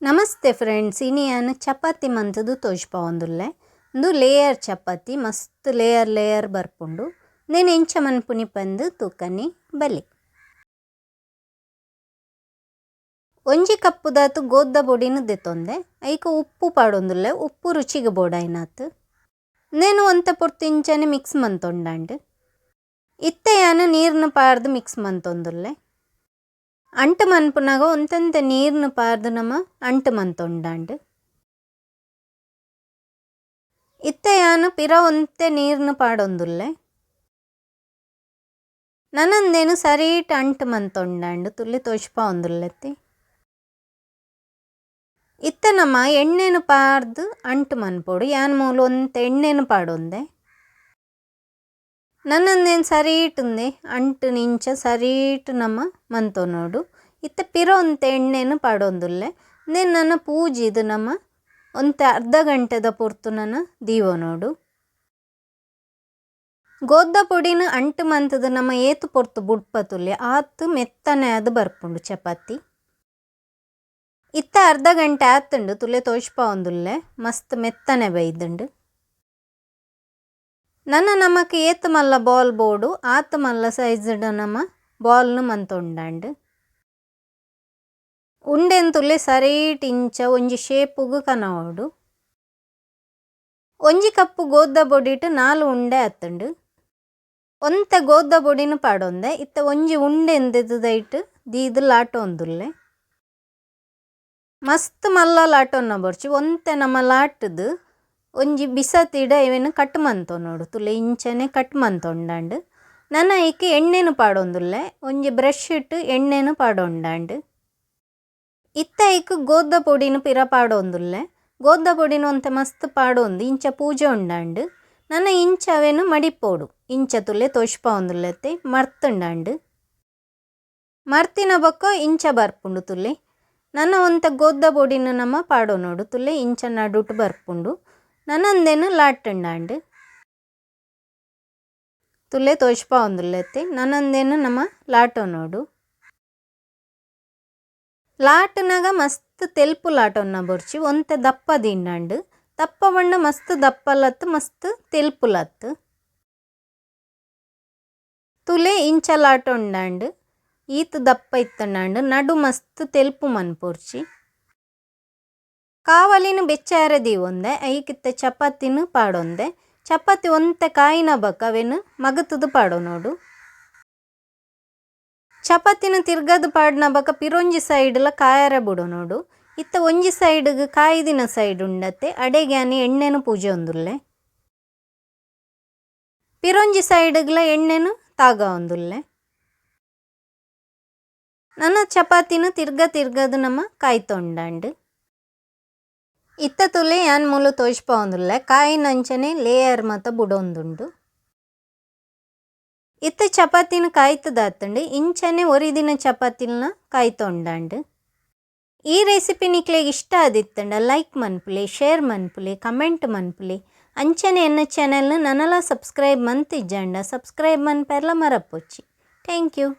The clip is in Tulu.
ನಮಸ್ತೆ ಫ್ರೆಂಡ್ಸ್, ಇನಿ ಯಾನ್ ಚಪಾತಿ ಮಂತುದು ತೋಜ್ಪಾವೊಂದುಲ್ಲೆ. ಉಂದು ಲೇಯರ್ ಚಪಾತಿ, ಮಸ್ತ್ ಲೇಯರ್ ಲೇಯರ್ ಬರ್ಪುಂಡು. ಉಂದೆನ್ ಎಂಚ ಮನ್ಪುನಿ ಪಂದ್ ತೂಕನಿ ಬಲೆ. ಒಂಜಿ ಕಪ್ಪುದಾತ್ ಗೋದ್ದ ಬೊಡಿನ್ ದೆತೊಂದೆ, ಐಕ್ ಉಪ್ಪು ಪಾಡೊಂದುಲ್ಲೆ, ಉಪ್ಪು ರುಚಿಗ್ ಬೋಡಾಯ್ನಾತ್. ಉಂದೆನ್ ಒಂತೆ ಪೊರ್ತು ಇಂಚನೆ ಮಿಕ್ಸ್ ಮಂತೊಂಡಾಂಡ್. ಇತ್ತೆ ಯಾನ್ ನೀರ್ನ್ ಪಾಡ್ದ್ ಮಿಕ್ಸ್ ಮಂತೊಂದುಲ್ಲೆ. ಅಂಟು ಮನ್ಪುನಗ ಒಂತೊಂತೆ ನೀರ್ನ್ ಪಾಡ್ದ್ ನಮ ಅಂಟು ಮಂತೊಂಡಾಂಡ್. ಇತ್ತೆ ಯಾನ್ ಪಿರ ಒಂತೆ ನೀರ್ನ್ ಪಾಡೊಂದುಲ್ಲೆ. ನನಂದೇನು ಸರೀಟ್ ಅಂಟು ಮಂತೊಂಡಾಂಡ್ ತುಲೆ ತೋಜ್ಪಾವೊಂದುಲ್ಲೆತ್ತಿ. ಇತ್ತೆ ನಮ ಎಣ್ಣೆನ್ ಪಾಡ್ದ್ ಅಂಟು ಮನ್ಪೊಡು. ಯಾನ್ ಮೂಲು ಒಂತೆ ಎಣ್ಣೆನ್ ಪಾಡೊಂದೆ. ನನಂದೇನು ಸರೀಟ್ ಉಂದೆ ಅಂಟು ನಿಂಚ ಸರೀಟ್ ನಮ ಮಂತೊನೊಡು. ಇತ್ತೆ ಪಿರ ಒಂತೆ ಎಣ್ಣೆನ್ ಪಾಡೊಂದುಲ್ಲೆ. ಉಂದೆನ್ ನನ ಪೂಜಿದ್ ನಮ ಒಂತೆ ಅರ್ಧ ಗಂಟೆದ ಪೊರ್ತು ನನ ದೀವೊನೊಡು. ಗೋದ್ದ ಪೊಡಿನ್ ಅಂಟು ಮಂತುದು ನಮ ಏತ್ ಪೊರ್ತು ಬುಡ್ಪತುಲ್ಲೆ ಆತ್ ಮೆತ್ತನೆ ಆದ್ ಬರ್ಪುಂಡು ಚಪಾತಿ. ಇತ್ತೆ ಅರ್ಧ ಗಂಟೆ ಆತುಂಡು, ತುಲೆ ತೋಜ್ಪಾವೊಂದುಲ್ಲೆ, ಮಸ್ತ್ ಮೆತ್ತನೆ ಬೈದುಂಡು. ನನ ನಮಕ್ ಏತ್ ಮಲ್ಲ ಬಾಲ್ ಬೋಡು ಆತ್ ಮಲ್ಲ ಸೈಜ್ಡ್ ನಮ ಬಾಲ್ನು ಮಂತೊಂಡಾಂಡ್. ಉಂಡೆನ್ ತುಲೆ ಸರೀಟ್ ಇಂಚ ಒಂಜಿ ಶೇಪುಗು ಕನವೊಡು. ಒಂಜಿ ಕಪ್ಪು ಗೋದ್ದ ಬೊಡಿಟ್ 4 ಉಂಡೆ ಆತುಂಡು. ಒಂತೆ ಗೋದ್ದ ಬೊಡಿನ್ ಪಾಡೊಂದೆ. ಇತ್ತೆ ಒಂಜಿ ಉಂಡೆನ್ ದೆತ್ತುದೈಟ್ ದೀದ್ ಲಾಟೊಂದುಲ್ಲೆ. ಮಸ್ತ್ ಮಲ್ಲ ಲಾಟೊನ್ನ ಬೊರ್ಚಿ, ಒಂತೆ ನಮ ಲಾಟುದು ಒಂಜಿ ಬಿಸತಿಡ ಇವೆನ್ ಕಟ್ ಮಂತೊನೊಡು. ತುಲೆ ಇಂಚನೆ ಕಟ್ ಮಂತೊಂಡಾಂಡ್. ನನ ಐಕ್ ಎಣ್ಣೆನ್ ಪಾಡೊಂದುಲ್ಲೆ. ಒಂಜಿ ಬ್ರಷ್ ಇಟ್ಟು ಎಣ್ಣೆನ್ ಪಾಡೊಂಡಾಂಡ್. ಇತ್ತೆ ಐಕ್ ಗೋದ್ದ ಪೊಡಿನ್ ಪಿರ ಪಾಡೊಂದುಲ್ಲೆ. ಗೋದ್ದ ಪೊಡಿನ್ ಒಂತೆ ಮಸ್ತ್ ಪಾಡೊಂದು ಇಂಚ ಪೂಜೆ ಉಂಡಾಂಡ್. ನನ ಇಂಚ ಅವೆನ್ ಮಡಿಪೋಡು. ಇಂಚ ತುಲೆ ತೋಜ್ಪಾವೊಂದುಲ್ಲೆತ್ತೆ ಮರ್ತುಂಡಾಂಡ್. ಮರ್ತಿನ ಬೊಕ್ಕ ಇಂಚ ಬರ್ಪುಂಡು ತುಲೆ. ನನ ಒಂತೆ ಗೋದ್ದ ಪೊಡಿನ್ ನಮ ಪಾಡೊನೊಡು. ತುಲೆ ಇಂಚ ನಡುಟು ಬರ್ಪುಂಡು. ನನಂದೇನು ಲಾಟುಂಡಾಂಡ್. ತುಲೆ ತೋಜ್ಪಾವೊಂದುಲ್ಲೆತ್ತೆ ನನಂದೇನು ನಮ ಲಾಟೊನೊಡು. ಲಾಟುನಗ ಮಸ್ತ್ ತೆಲ್ಪು ಲಾಟೊನ್ನ ಬೊರ್ಚಿ, ಒಂತೆ ದಪ್ಪ ದಿಂಡಾಂಡ್. ದಪ್ಪ ಬಣ್ಣ ಮಸ್ತ್ ದಪ್ಪಲತ್ತು ಮಸ್ತ್ ತೆಲ್ಪುಲತ್ತು. ತುಲೆ ಇಂಚ ಲಾಟೊಂಡಾಂಡ್. ಈತ್ ದಪ್ಪ ಇತ್ತಂಡಾಂಡ್. ನಡು ಮಸ್ತ್ ತೆಲ್ಪು ಮನ್ಪೊರ್ಚಿ. ಕಾವಲಿನ ಬೆಚ್ಚಾರೆ ದೀವೊಂದೆ. ಐಕಿತ್ತೆ ಚಪಾತಿನ ಪಾಡೊಂದೆ. ಚಪಾತಿ ಒಂತೆ ಕಾಯಿನ ಬೊಕ್ಕ ಅವೆನ್ ಮಗತುದು ಪಾಡೊನೊಡು. ಚಪಾತಿನ ತಿರ್ಗದು ಪಾಡ್ನ ಬೊಕ್ಕ ಪಿರೊಂಜಿ ಸೈಡ್ಲ ಕಾಯರೆ ಬುಡೊನೊಡು. ಇತ್ತೆ ಒಂಜಿ ಸೈಡ್ಗ್ ಕಾಯ್ದಿನ ಸೈಡ್ ಉಂಡತ್ತೆ ಅಡೆಗ್ಯಾನಿ ಎಣ್ಣೆನು ಪೂಜೆ ಉಂದುಲ್ಲೆ. ಪಿರೊಂಜಿ ಸೈಡ್ಗ್ಲ ಎಣ್ಣೆನು ತಾಗ ಉಂದುಲ್ಲೆ. ನನ ಚಪಾತಿನ ತಿರ್ಗ ತಿರ್ಗದು ನಮ ಕಾಯ್ತೊಂಡಾಂಡ್. ಇತ್ತ ತುಲೆ ಯಾನ್ ಮೂಲು ತೋಜ್ಪಾವೊಂದುಲ್ಲೆ. ಕಾಯಿನಂಚನೆ ಲೇಯರ್ ಮಾತ ಬುಡೊಂದುಂಡು. ಇತ್ತ ಚಪಾತಿನ ಕಾಯ್ತದಾತುಂಡು. ಇಂಚನೆ ಒರಿದಿನ ಚಪಾತಿನ ಕಾಯ್ತೊಂಡಾಂಡ್. ಈ ರೆಸಿಪಿ ನಿಕ್ಲೆಗ್ ಇಷ್ಟ ಆದಿತ್ತಂಡ ಲೈಕ್ ಮನ್ಪುಲೆ, ಶೇರ್ ಮನ್ಪುಲೆ, ಕಮೆಂಟ್ ಮನ್ಪುಲೆ. ಅಂಚನೆ ಎನ್ನ ಚಾನೆಲ್ನ ನನಲ ಸಬ್ಸ್ಕ್ರೈಬ್ ಮಂತಿಜ್ಜಂಡ ಸಬ್ಸ್ಕ್ರೈಬ್ ಮನ್ಪೆರ್ಲ ಮರಪೊಚ್ಚಿ. Thank you.